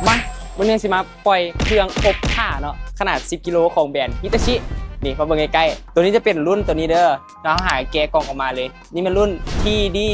ມາ ມື້ນີ້ຊິມາປ່ອຍເຄື່ອງອົບຜ້າເນາະ ຂະໜາດສິບກິໂລຂອງແບຣນຮິຕາຊິ ນີ້ ມາເບິ່ງໃກ້ໆ. ໂຕນີ້ຈະເປັນລຸ້ນໂຕນີ້ເດີ ແລ້ວເຮົາຫາແກະກ່ອງອອກມາເລີຍ. ນີ້ແມ່ນລຸ້ນ ທີດີ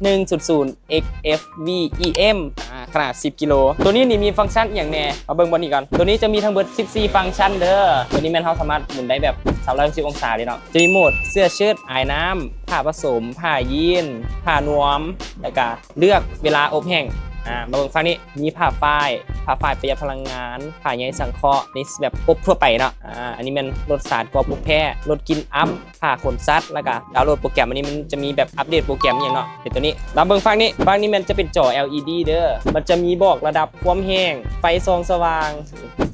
ໜຶ່ງສູນສູນ ເອັກເອັຟວີອີເອັມ ອ່າ ຂະໜາດສິບກິໂລ. ໂຕນີ້ນີ້ມີຟັງຊັນອີ່ຫຍັງແດ່? ມາເບິ່ງບ່ອນນີ້ກ່ອນ. ໂຕນີ້ຈະມີທັງເບິດສິບສີ່ຟັງຊັນເດີ. ໂຕນີ້ແມ່ນເຮົາສາມາດໝູນໄດ້ແບບສາມຮ້ອຍຫົກສິບອົງສາເລີຍເນາະ. ຈະມີໂໝດເສື້ອເຊີດອາຍນ້ຳ, ຜ້າປະສົມ, ຜ້າຢີນ, ຜ້ານວມ ແລ້ວກະເລືອກເວລາອົບແຫ້ງ. ອ່າ ມາເບິ່ງຝັ່ງນີ້ ມີຜ້າຝ້າຍ, ຜ້າຝ້າຍປະຢັດພະລັງງານ, ຜ້າໃຍສັງເຄາະ ນີ້ແບບອົບທົ່ວໄປເນາະ. ອ່າ ອັນນີ້ແມ່ນລົດສານກອບອົບແພ້, ລົດກິ່ນອຳ, ຜ້າຂົນສັດ ແລ້ວກະດາວໂຫຼດໂປຣແກຣມ. ອັນນີ້ມັນຈະມີແບບອັບເດດໂປຣແກຣມອີ່ຫຍັງເນາະ. ເປັນໂຕນີ້. ມາເບິ່ງຝັ່ງນີ້, ຝັ່ງນີ້ແມ່ນຈະເປັນຈໍ ແອລອີດີ ເດີ. ມັນຈະມີບອກລະດັບຄວາມແຫ້ງ, ໄຟສ່ອງສະຫວ່າງ,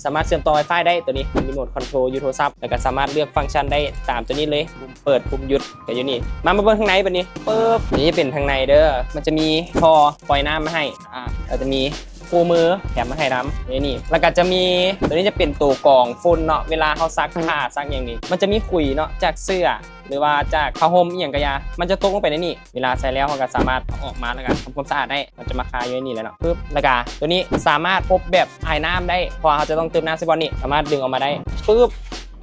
ສາມາດເຊື່ອມຕໍ່ Wi-Fi ໄດ້ໂຕນີ້. ມີໂໝດຄອນໂທລຢູ່ໂທລະສັບ ແລ້ວກະສາມາດເລືອກຟັງຊັນໄດ້ຕາມໂຕນີ້ເລີຍ. ປຸ່ມເປີດ, ປຸ່ມຢຸດ ກະຢູ່ນີ້. ມາ, ມາເບິ່ງທາງໃນບາດນີ້. ປຶບ ນີ້ຈະເປັນທາງໃນເດີ. ມັນຈະມີທໍ່ປ່ອຍນ້ຳມາໃຫ້. ອ່າ ແລ້ວຈະມີຄູ່ມືແຖມມາໃຫ້ນຳ ໃນນີ້. ແລ້ວກະຈະມີ ໂຕນີ້ຈະເປັນໂຕກອງຝຸ່ນເນາະ. ເວລາເຮົາຊັກຜ້າຊັກຫຍັງນີ້ ມັນຈະມີຂຸຍເນາະ ຈາກເສື້ອ ຫຼືວ່າຈາກຜ້າຫົ່ມອີ່ຫຍັງກະຢ່າ ມັນຈະຕົກລົງໄປໃນນີ້. ເວລາໃຊ້ແລ້ວເຮົາກະສາມາດເອົາອອກມາ ແລ້ວກະທຳຄວາມສະອາດໄດ້. ມັນຈະມາຄາຢູ່ໃນນີ້ແຫຼະເນາະ. ປຶບ ແລ້ວກະໂຕນີ້ສາມາດອົບແບບອາຍນ້ຳໄດ້ ເພາະວ່າເຮົາຈະຕ້ອງເຕີມນ້ຳໃສ່ບ່ອນນີ້. ສາມາດດຶງອອກມາໄດ້. ປຶບ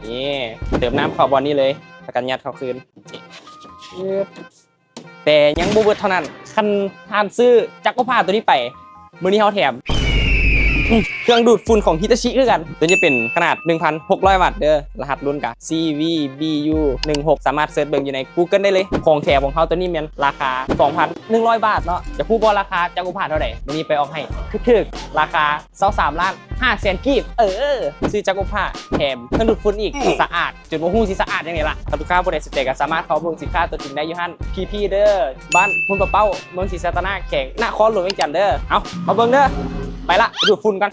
ນີ້ ເຕີມນ້ຳເຂົ້າບ່ອນນີ້ເລີຍ ແລ້ວກະຍັດເຂົ້າຄືນ. ປຶບ ແຕ່ຍັງບໍ່ເບິດເທົ່ານັ້ນ, ຄັນທ່ານຊື້ຈັກອົບຜ້າໂຕນີ້ໄປ ມື້ນີ້ເຮົາແຖມ ອືມ ເຄື່ອງດູດຝຸ່ນຂອງຮິຕາຊິຄືກັນ. ໂຕນີ້ຈະເປັນຂະໜາດໜຶ່ງພັນຫົກຮ້ອຍວັດເດີ. ລະຫັດລຸ້ນກະ ຊີວີບີຢູໜຶ່ງຫົກ ສາມາດເສີດເບິ່ງຢູ່ໃນກູເກີນໄດ້ເລີຍ. ຂອງແຖມຂອງເຮົາໂຕນີ້ແມ່ນລາຄາສອງພັນໜຶ່ງຮ້ອຍບາດເນາະ. ຢາກຮູ້ບໍ່ລາຄາຈັກອົບຜ້າເທົ່າໃດ? ມື້ນີ້ໄປອອກໃຫ້ຖືກໆ ລາຄາຊາວສາມລ້ານຫ້າແສນກີບ. ເອີ ຊື້ຈັກອົບຜ້າແຖມເຄື່ອງດູດຝຸ່ນອີກ ສະອາດ ຈົນບໍ່ຮູ້ຊິສະອາດຈັ່ງໃດລະ. ຖ້າລູກຄ້າຜູ້ໃດສົນໃຈກະສາມາດເຂົ້າເບິ່ງສິນຄ້າຕົວຈິງໄດ້ຢູ່ຮ້ານ ພີພີ ເດີ ບ້ານໂພນປະເປົ້າ ເມືອງສີສັດຕະນາກ ແຂວງນະຄອນຫຼວງວຽງຈັນເດີ. ເອົາ ມາເບິ່ງເດີ. ໄປລະ ດູດຝຸ່ນກ່ອນ.